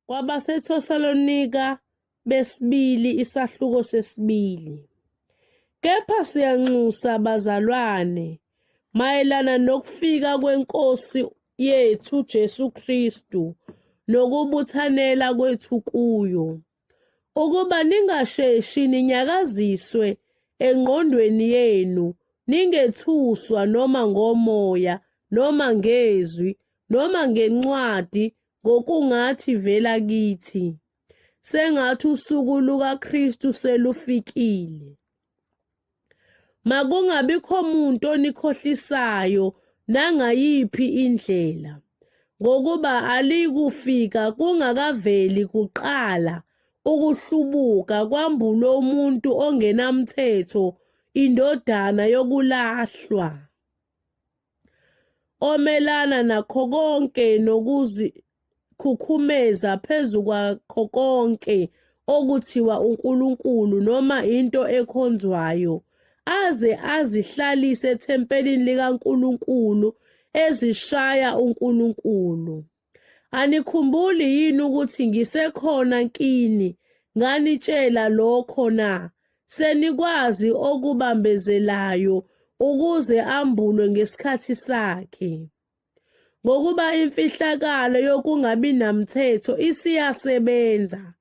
KwabaseThesalonika besibili isahluko sesibili. Kepha siyanxusa bazalwane mayelana nokufika kweNkosi yethu Jesu Kristu nokubuthanela kwethu kuyo, ukuba ningasheshi ninyakaziswe engqondweni yenu, ningethuswa noma ngomoya noma ngezwi noma ngencwadi ngokungathi ivela kithi, sengathi usuku lukaKristu selufikile. Makungabikho muntu onikhohlisayo nangayiphi indlela, ngokuba alikufika kungakaveli kuqala ukuhlubuka kwambulwe umuntu ongenamthetho, indodana yokulahlwa. Omelana nakho konke nokuzikhukhumeza phezu kwakho konke okuthiwa uNkulunkulu noma into ekhonzwayo, aze azihlalise ethempelini likaNkulunkulu ezishaya uNkulunkulu. Anikhumbuli yini ukuthi ngisekhona kini nganitshela lokho na? Senikwazi okubambezelayo ukuze ambulwe ngesikhathi sakhe. Ngokuba imfihlakalo yokungabi namthetho isiyasebenza,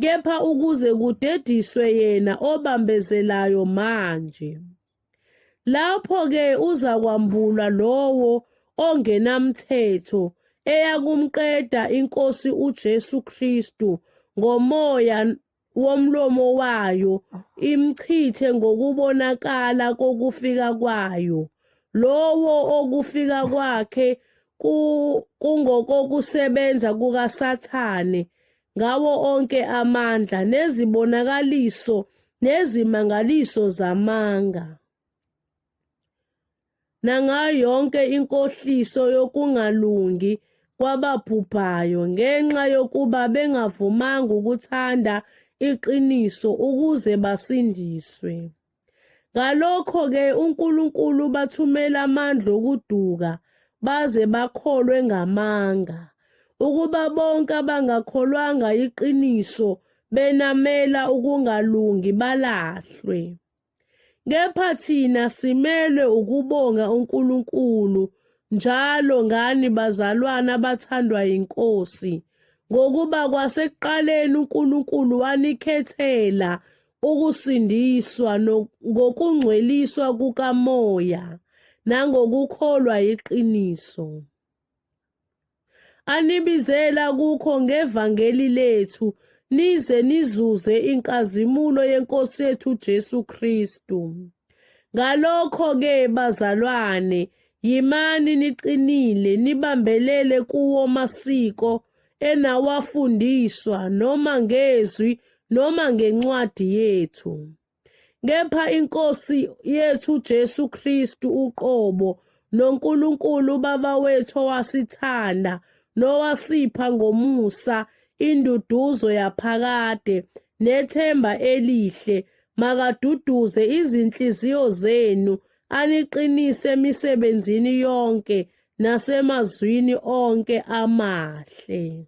kepha ukuze kudediswe yena obambezelayo manje. Lapho-ke uzakwambulwa lowo ongenamthetho eyakumqeda iNkosi uJesu Kristu ngomoya womlomo wayo imchithe ngokubonakala kokufika kwayo. Lowo okufika kwakhe kungokokusebenza kukaSathane ngawo onke amandla nezibonakaliso nezimangaliso zamanga nangayo yonke inkohliso yokungalungi kwababhubhayo ngenxa yokuba bengavumanga ukuthanda iqiniso ukuze basindiswe. Ngalokho-ke uNkulunkulu ubathumela amandla okuduka baze bakholwe ngamanga, ukuba bonke abangakholwanga iqiniso benamela ukungalungi balahlwe. Kepha thina simelwe ukubonga uNkulunkulu njalo ngani bazalwane abathandwa yiNkosi, ngokuba kwasekuqaleni uNkulunkulu wanikhethela ukusindiswa ngokungcweliswa kukaMoya nangokukholwa yiqiniso. Anibizela kukho ngevangeli lethu nize nizuze inkazimulo yeNkosi yethu uJesu Kristu. Ngalokho-ke bazalwane, yimani niqinile, nibambelele kuwo masiko enawafundiswa noma ngezwi noma ngencwadi yethu. Kepha iNkosi yethu uJesu Kristu uqobo noNkulunkulu uBaba wethu owasithanda nowasipha ngomusa induduzo yaphakade nethemba elihle makaduduze izinhliziyo zenu aniqinise emisebenzini yonke nasemazwini onke amahle.